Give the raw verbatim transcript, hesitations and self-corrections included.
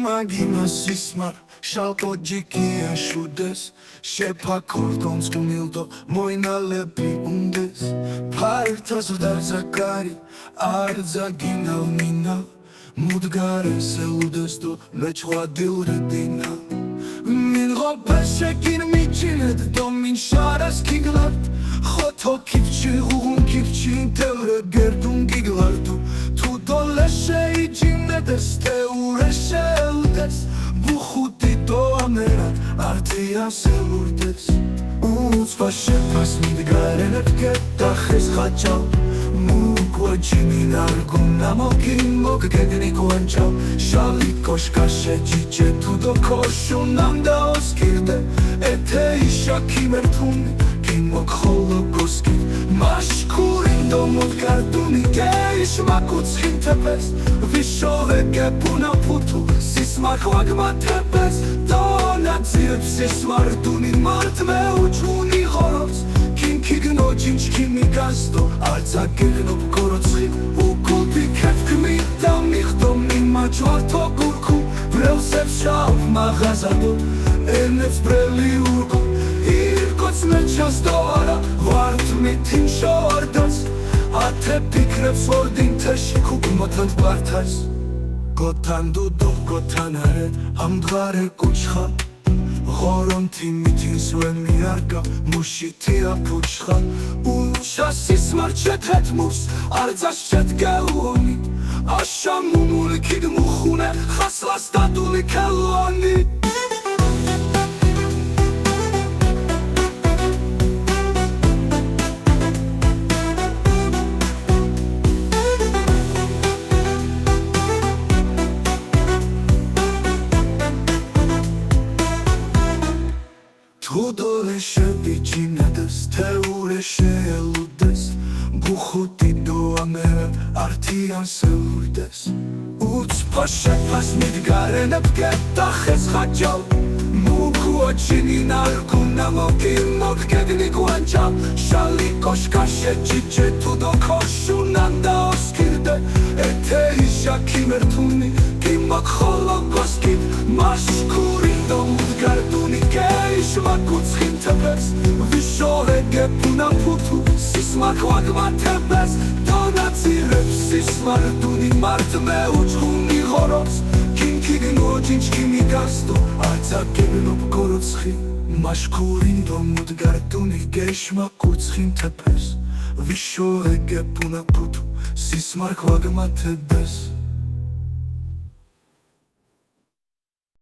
მაგიმა სისმარ შალ კოჯიკი აშუდეს, შეფაქორ დონს გუმილდო მოინალები უნდეს. ფართას ვდარზა კარი, არძა გინალ მინა, მუდგარეს ელუდეს დო მეჩვადილ რე დინა. მინღო ბეშე გინ მიჯინედ დო მინ შარას გიგლარდ, ხო თო ქიფჩი, ღუღუნ ქიფჩი, თევრე გერდუნ გიგლარდუ. თუ დოლეშე იჯინედეს, თეურე შეელდეს, ბუხუ დიდო ამერად ართი ასელურდეს. უცბა შეფას მიდგარენებ გე, დახეს ხაჭალ, მუკვე ჯიმინ არგუნა მოკი მოგგეგნი კვანჭალ. შალი კოშკაშე ჯიჯე თუდო ქოშუნან და ოსკირდე, ეთე იშა ქიმერთუნი, გიმოგ ხოლო გოსკი. მაშ ქურინდო მუდგარდუნი გეიშ მაკუცხინ თეფეს, ვიშოვე გე პუნა ფუთუ, სისმარ ხვაგმა თეფეს. დონა ძიებ სისმარდუნი მარტ მეუჭუნი ღოროც, ქინ ქიგნო ჯინჩ ქიმი გასტო, არცა გეგნო გოროცხი. უკულპი ქეთქმი და მიხდო, მიმაჯვართო გურქუ, ბრელსებს შავ მაღაზადო, ენებს ბრელი ურგო. ირგოც მეჩას დო არა ვართ მითინ შორდას, ათე ფიქრებს ვორდინ თეში ქუგმოთანთ ბართას. გოთან დუდო გოთან არე, ამ დღარე კუჩხა, ღორონთი მითინს ვენ მიარკა, მუში თია ფუჩხა. უჩა სისმარ ჩეთეთმუს, არცა შედგელონი, აშა მუნული ქიდმუხუნე, ხასლას დადული ქელონი. თუდოლეშე ბიჯინადეს, თეურეშე ელუდეს, ბუხუტიდო ამერან ართი ასელურდეს. უცბა შეფას მიდგარენებ გე, დახეს ხაჭალ, მუქუა ჩინინ არგუნა მოკი მოგგეგნი კვანჭა. შალი კოშკაშე ჯიჯე თუდო ქოშუნან და ოსკირდე, ეთე იშა ქიმერთუნი, გიმოგ ხოლო გოსკი. მაშ ქურინდო მუდგარდუნი გეიშ მაკუცხინ თეფეს, ვიშოვე გე პუნა ფუთუ, სისმარ ხვაგმა თეფეს. დონა ძირებ სისმარდუნი მარტ მეუჭუნი ღოროც, ქინ ქიგნო ჯინჩ ქიმი გასტო, არცა გეგნო გოროცხი. მაშ ქურინდო მუდგარდუნი გეიშ მაკუცხინ თეფეს, ვიშოვე გე პუნა ფუთუ, სისმარ ხვაგმა თეფეს.